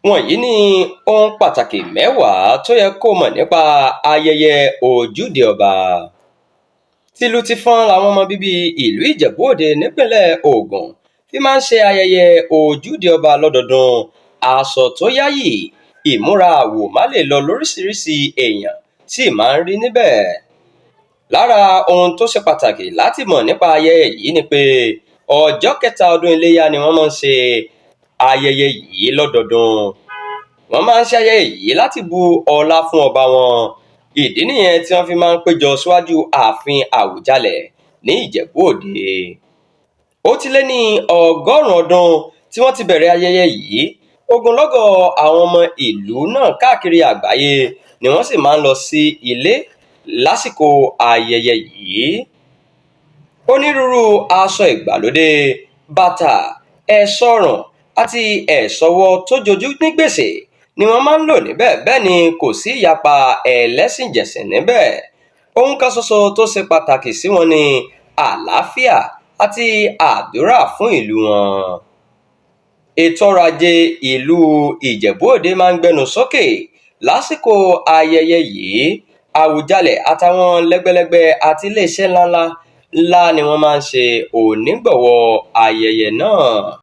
Wọ̀nyí ni ohun pàtàkì 10 tó yẹ kó o mọ̀ nípa ayẹyẹ Ojúde Ọba. Tìlù tìfọn làwọn ọmọ bíbí ìlú Ìjẹ̀bú Òde nípínlẹ̀ Ògùn fi máa ń ṣe ayẹyẹ Ojúde Ọba lọ́dọọdún. Aṣọ tó yááyì, ìmúra àwòmálelọ lóríṣiríṣi èèyàn sì máa ń rí níbẹ̀. Lára ohun tó ṣe pàtàkì láti mọ̀ nípa ayẹyẹ yìí ni pé ọjọ́ kẹta ọdún Iléyá ni wọ́n máa ń ṣe ayẹyẹ yìí lọ́dọọdún. Wọ́n máa ń ṣe ayẹyẹ yìí láti bu ọlá fún ọba wọn. Ìdí nìyẹn tí wọ́n fi máa ń péjọ síwájú ààfin Àwùjalẹ̀ ní Ìjẹ̀bú Òde. Ó ti lé ní 100 ọdún tí wọ́n ti bẹ̀rẹ̀ ayẹyẹ yìí. Ogunlọ́gọ̀ àwọn ọmọ ìlú náà káàkiri àgbáyé ni wọ́n sì máa ń lọ sí ilé lásìkò ayẹyẹ yìí. Onírúurú aṣọ ìgbàlódé, bàtà, ẹ̀ṣọ́ ọrùn àti ẹ̀ṣọ́ ọwọ́ tó jojú ní gbèsè ni wọ́n máa ń lò níbẹ̀, bẹ́ẹ̀ ni kò sí ìyapa ẹlẹ́sìnjẹ̀sìn níbẹ̀. Ohun kan ṣoṣo tó ṣe pàtàkì sí wọn ni àlàáfíà àti àdúrà fún ìlú wọn. Ètò ọrọ̀ ajé ìlú Ìjẹ̀bú Òde máa ń gbẹnu sókè lásìkò ayẹyẹ yìí. Àwùjalẹ̀ àtàwọn lẹ́gbẹ́lẹ́gbẹ́ àti iléeṣẹ́ ńláńlá ńlá ni wọ́n máa ń ṣe onígbọ̀wọ́ ayẹyẹ náà.